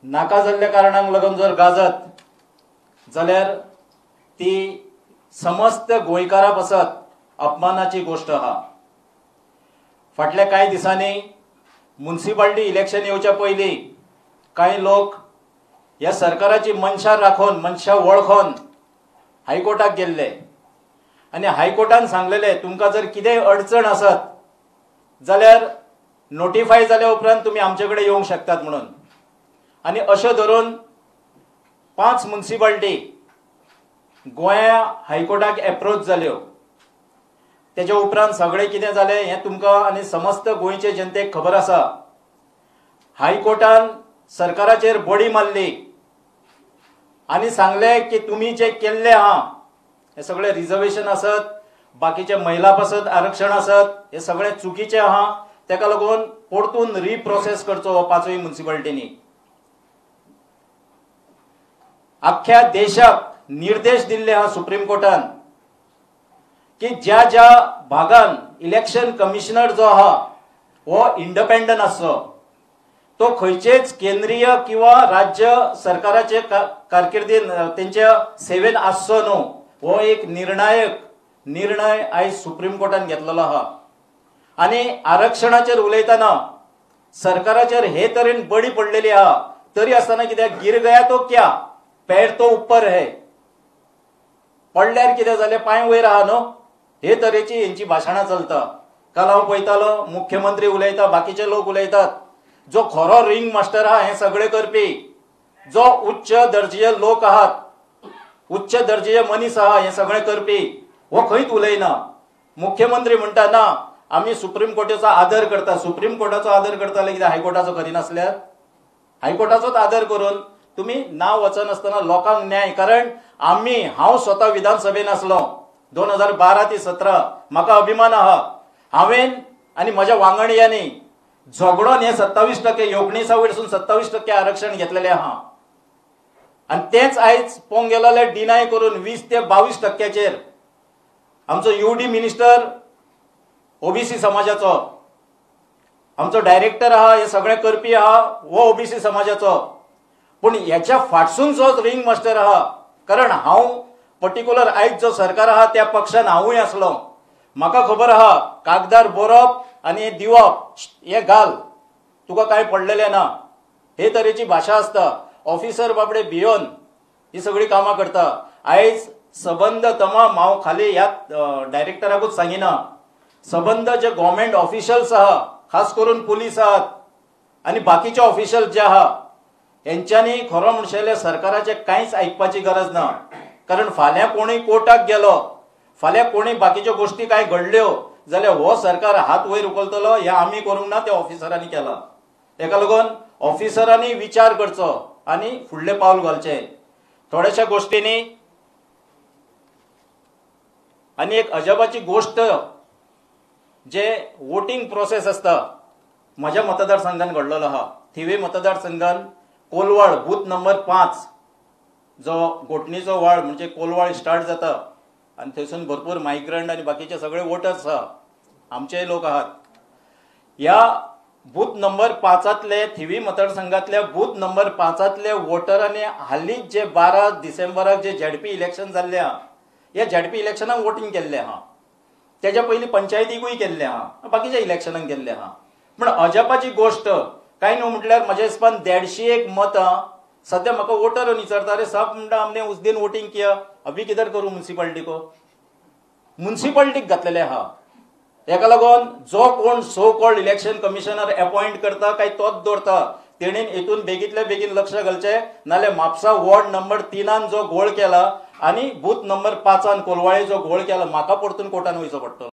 नाका जाल्ल्या कारणांक लागून जर गाजत जाल्यार ती समस्त गोंयकारा पासत अपमानाची गोश्ट आहा। फाटल्या कांय दिसांनी मुन्सिपाल्टी इलेक्शन येवच्या पयलीं कांय लोक ह्या सरकाराची मनशां राखून मनशां वळखून हायकोर्टाक गेल्ले आनी हायकोर्टान सांगलेले तुमकां जर कितेंय अडचण आसत जाल्यार नोटिफाय जाल्या उपरांत तुमी आमचे कडेन येवंक शकतात म्हणून। आनी अशें धरून 5 मुन्सिपाल्टी गोंया हायकोर्टाक एप्रोच जाल्यो। तेच्या उपरांत सगळें कितें जालें हें तुमकां आनी समस्त गोंयचे जनतेक खबर आसा। हायकोर्टान सरकाराचेर बडी मारली आनी सांगलें की तुमी जे केल्लें आहा हे सगळे रिजर्वेशन आसत, बाकीचे महिला पासत आरक्षण आसत, हे सगळे चुकीचे आहा, तेका लागून परतून रिप्रोसेस करचो हो 5 मुन्सिपाल्टींनी। आख्ख्या देशाक निर्देश दिल्ले आहा सुप्रीम कोर्टान की ज्या ज्या भागान इलेक्शन कमिशनर जो आहा हो इंडिपेंडंट आसचो, तो खंयचेच केंद्रीय किंवा राज्य सरकाराचे कारकिर्दीन तेंच्या सेवेन आसचो न्हू, हो एक निर्णायक निर्णय आयज सुप्रीम कोर्टान घेतलेलो आहा। आनी आरक्षणाचेर उलयतना सरकाराचेर हे तरेन बडी पडलेली आहा, तरी आसतना कित्याक गिर गया तो क्या, पैर तो उपर है, पडल्यार कितें जालें पांय वयर आहा न्हू, हे तरेची हेंची भाशणां चलता। काल हांव पळयतालो मुख्यमंत्री उलयता, बाकीचे लोक उलयतात, जो खरो रिंग मास्टर आहा हें सगळें करपी, जो उच्च दर्जीय लोक आहात, उच्च दर्जीय मनीस आहा हें सगळें करपी, हो खंयच उलयना। मुख्यमंत्री म्हणटा ना आमी सुप्रीम कोर्टाचो आदर करता, सुप्रीम कोर्टाचो आदर करताले कित्याक हायकोर्टाचो करिनासल्यार? हायकोर्टाचोच आदर करून तुमी ना वचनासतना लोकांक न्याय, कारण आमी हांव स्वता विधानसभेन आसलो 2012 ते 17, म्हाका अभिमान आहा हांवें आनी म्हज्या वांगडयांनी झगडोन हे 27% योगणीसा वयरसून 27% आरक्षण घेतलेलें आहा आनी तेंच आयज पळोवंक गेलो जाल्यार डिनाय करून 20 ते 22% आमचो युडी मिनिस्टर ओबीसी समाजाचो, आमचो डायरेक्टर आहा हे सगळें करपी आहा हो ओबीसी समाजाचो, पूण हेच्या फाटसून जो रिंग मास्टर आहा, कारण हांव पर्टिक्युलर आयज जो सरकार आहा त्या पक्षान हांवूय आसलो, म्हाका खबर आहा कागदार बरोवप आनी दिवप हे घाल तुका कांय पडलेलें ना, हे तरेची भाशा आसता। ऑफिसर बाबडे भियोन ही सगळीं कामां करता। आयज सबंद तमाम हांव खाली ह्या डायरेक्टराकूच सांगिना, सबंद जे गव्हर्मेंट ऑफिशियल्स आहा, खास करून पुलीस आहात आनी बाकीचे ऑफिशियल जे आहा, हेंच्यांनी खरो म्हणशे जाल्यार सरकाराचें कांयच आयकपाची गरज ना, कारण फाल्यां कोणूय कोर्टाक गेलो, फाल्यां कोणूय बाकीच्यो गोश्टी कांय घडल्यो जाल्यार हो सरकार हात वयर उखलतलो, हें आमी करूंक ना, त्या ऑफिसरांनी केलां। तेका लागून ऑफिसरांनी विचार करचो आनी फुडलें पावल घालचें। थोड्याशा गोश्टींनी आनी एक अजापाची गोश्ट जे वोटींग प्रोसेस आसता म्हज्या मतदारसंघान घडलेलो आहा, थिवे मतदारसंघान कोलवाळ बूथ नंबर 5 जो गोठणीचो वाळ म्हणजे कोलवाळ स्टार्ट जाता आनी थंयसून भरपूर मायग्रंट आनी बाकीचे सगळे वोटर्स आहा, आमचेय लोक आहात। ह्या बूथ नंबर 5 थिवी मतदारसंघातल्या बूथ नंबर 5 वोटरांनी हालींच जे 12 डिसेंबराक जे झेडपी इलेक्शन जाल्लें आहा, ह्या झेडपी इलेक्शनाक वोटींग केल्लें आहा, तेज्या पयलीं पंचायतीकूय केल्लें आहा, बाकीच्या इलेक्शनाक केल्लें आहा। पूण अजापाची गोश्ट कांय न्हू म्हटल्यार म्हज्या हिसपान 150 मतां सद्या म्हाका वोटर विचारता, अरे साहब म्हणटा हमने उस दिन वोटिंग किया, अभी किधर करूं मुन्सिपाल्टी को, मुन्सिपाल्टीक घातलेलें आहा। हेका लागून जो कोण so called election commissioner appoint करता काय तोच दवरता, तेणेन हेतून बेगींतल्या बेगीन लक्ष घालचें, नाल्यार म्हापसा वॉर्ड नंबर 3 जो घोळ केला आनी बूथ नंबर 5 कोलवाळे जो घोळ केला, म्हाका परतून कोर्टान वयचो पडटलो।